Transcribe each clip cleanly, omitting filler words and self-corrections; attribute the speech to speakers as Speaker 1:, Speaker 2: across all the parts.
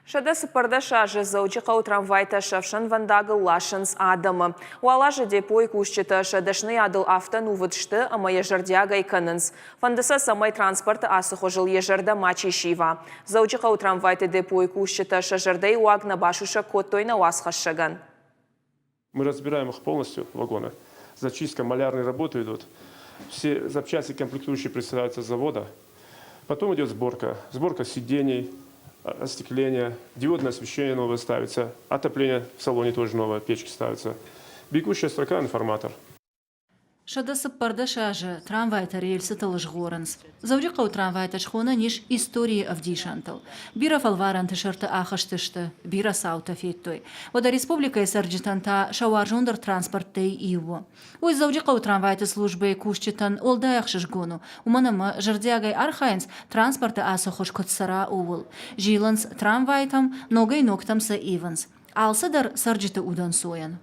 Speaker 1: 114 азы Дзӕуджыхъӕуы трамвайтӕ сӕ ӕфсӕнвӕндагыл ласынц адӕмы. Уал азы депойы кусджытӕ сӕ дӕсныйадыл афтӕ ӕнувыд сты, ӕмӕ йӕ зӕрдиагӕй кӕнынц. Фӕнды сӕ, цӕмӕй транспорты ацы хуызыл йӕ зӕрдӕ мачи сива. Дзӕуджыхъӕуы трамвайты депойы кусджытӕ сӕ зӕрдӕйы уаг нӕ басусӕг кодтой нӕ уацхӕссӕгӕн.
Speaker 2: Мы разбираем их полностью, вагоны. Зачистка, малярные работы идут. Все запчасти комплектующие присылаются с завода. Потом идет сборка. Сборка сидений, остекление, диодное освещение новое ставится, отопление в салоне тоже новое, печки ставятся. Бегущая строка, информатор.
Speaker 3: 114 азы трамвайтӕ рельсытыл згъорынц. Дзӕуджыхъӕуы трамвайтӕ схонӕн ис историйы ӕвдисӕнтыл. Бирӕ фӕлварӕнты сӕрты ахызтысты, бирӕ цаутӕ федтой. Уӕдӕ республикӕйы цӕрджытӕн та сӕ уарзондӕр транспорттӕй иу у. Уый Дзӕуджыхъӕуы трамвайты службӕйы кусджытӕн уӕлдай ӕхсызгон у, уымӕн ӕмӕ зӕрдиагӕй архайынц, транспорты ацы хуыз куыд цӕра, ууыл. Зилынц трамвайтӕм, ногӕй-ногтӕм сӕ ивынц. Алцыдӕр цӕрджыты удӕнцойӕн.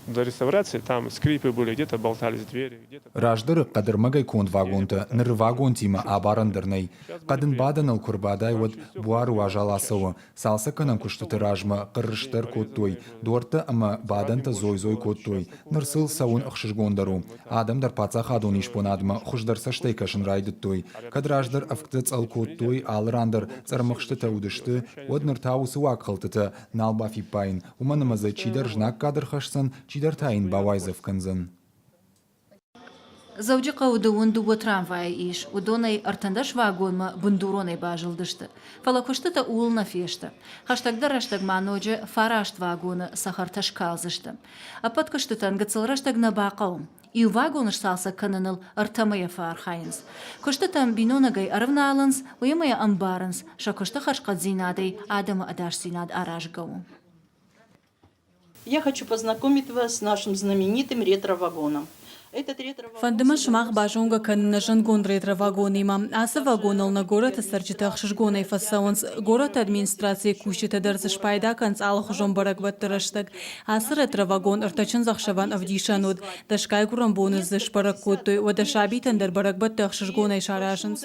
Speaker 2: До реставрации там скрипы были, где-то болтались двери, где-то...
Speaker 4: Раздӕры хъӕдӕрмӕгӕй конд вагонтӕ ныры вагонтимӕ абарӕн дӕр нӕй. Хъӕдын бадӕныл куы рбадай, уӕд буары уазал ацӕуы. Цалцӕггӕнӕн куыстыты размӕ хъыррыст дӕр кодтой, дуӕрттӕ ӕмӕ бадӕнтӕ дзой-дзой кодтой. Ныр сыл цӕуын ӕхсызгондӕр у. Адӕм дӕр паддзахадон исбонадмӕ хуыздӕр цӕстӕй кӕсын райдыдтой. Кӕд раздӕр ӕвгтӕ цъӕл кодтой, алы ран дӕр цъӕрмыхстытӕ уыдысты, уӕд ныр та уыцы уагхӕлдтытӕ нал бафиппайын, уымӕн ӕмӕ дзы чидӕр знаггад ӕрхӕсдзӕн, чидӕр та йын бауайдзӕф кӕндзӕн.
Speaker 3: Дзӕуджыхъӕуы дыууын дыууӕ трамвайы ис, уыдонӕй 13 вагонмӕ бындуронӕй базылдысты. Фӕлӕ куыстытӕ ууыл нӕ фесты. Хӕстӕгдӕр рӕстӕг ма ноджы фараст вагоны цӕхӕртӕ скалдзысты. Ӕппӕт куыстытӕн гыццыл рӕстӕг нӕ бахъӕуы. Иу вагон сцалцӕг кӕныныл ӕртӕ мӕйы фӕархайынц. Куыстытӕм бинонӕгӕй ӕрывналынц, уыимӕ йӕ ӕмбарынц, сӕ куысты хӕрзхъӕддзинадӕй адӕмы ӕдасдзинад аразгӕ у.
Speaker 5: Я хочу познакомить вас с нашим знаменитым ретро-вагоном.
Speaker 6: Фӕнды мӕ сымах базонгӕ кӕнын нӕ зындгонд ретро-вагонимӕ. Ацы вагоныл нӕ горӕты цӕрджытӕ ӕхсызгонӕй фӕцӕуынц. Горӕты администрацийы кусджытӕ дӕр дзы спайда кӕнынц алыхуызон бӕрӕгбӕтты рӕстӕг. Ацы ретро-вагон ӕртӕ чындзӕхсӕвӕн ӕвдисӕн уыд. Дӕсгай гуырӕн боны дзы сбӕрӕг кодтой, уӕдӕ сабитӕн дӕр бӕрӕгбӕттӕ ӕхсызгонӕй саразынц.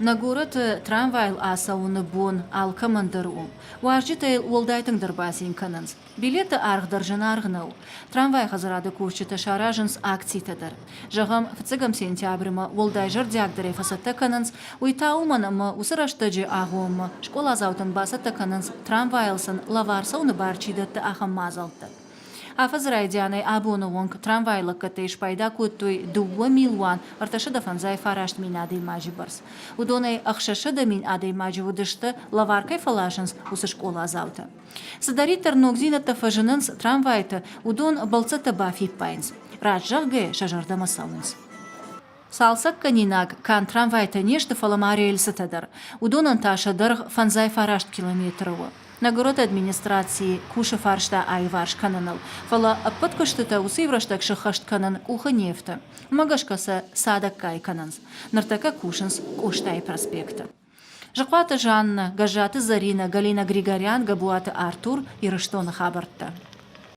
Speaker 3: Нӕ горӕты трамвайыл ацӕуыны бон алкӕмӕн дӕр у. Уазджытӕ йыл уӕлдай тынгдӕр бацин кӕнынц. Билеты аргъ дӕр зынаргъ нӕу. Трамвайы хӕдзарады кусджытӕ саразынц акцитӕ дӕр. Зӕгъӕм, фыццӕгӕм сентябрьмӕ уӕлдай зӕрдиагдӕрӕй фӕцӕттӕ кӕнынц, уый та уымӕн, ӕмӕ уыцы рӕстӕджы агъоммӕ скъоладзаутӕн бацӕттӕ кӕнынц, трамвайыл сын лӕвар цӕуыны бар чи дӕтты, ахӕм мадзӕлттӕ. Афӕдзы райдианӕй абоны онг трамвайы лӕггӕдтӕй спайда кодтой 2 359 000 адӕймаджы бӕрц. Уыдонӕй 600 000 адӕймаджы уыдысты, лӕвар кӕй фӕласынц, уыцы скъоладзаутӕ. Цыдӕриддӕр ногдзинӕдтӕ фӕзынынц трамвайты, уыдон бӕлццӕттӕ бафиппайынц. Раст зӕгъгӕ, сӕ зӕрдӕмӕ цӕуынц. Цалцӕггӕнинаг канд трамвайтӕ не сты, фӕлӕ ма рельсытӕ дӕр. Уыдонӕн та сӕ дӕргъ 59 километры у. Нӕ горӕты администраци кусы фарста аиварс кӕныныл, фӕлӕ ӕппӕт куыстытӕ уыцы иу рӕстӕг сыххӕст кӕнын къухы не фты. Уымӕ гӕсгӕ сӕ цадӕггай кӕнынц. Ныртӕккӕ кусынц Къостайы проспекты. Зыхъуаты Жаннӕ, Гӕззаты Зӕринӕ, Галина Григорян, Гӕбуаты Артур, Ирыстоны хабӕрттӕ.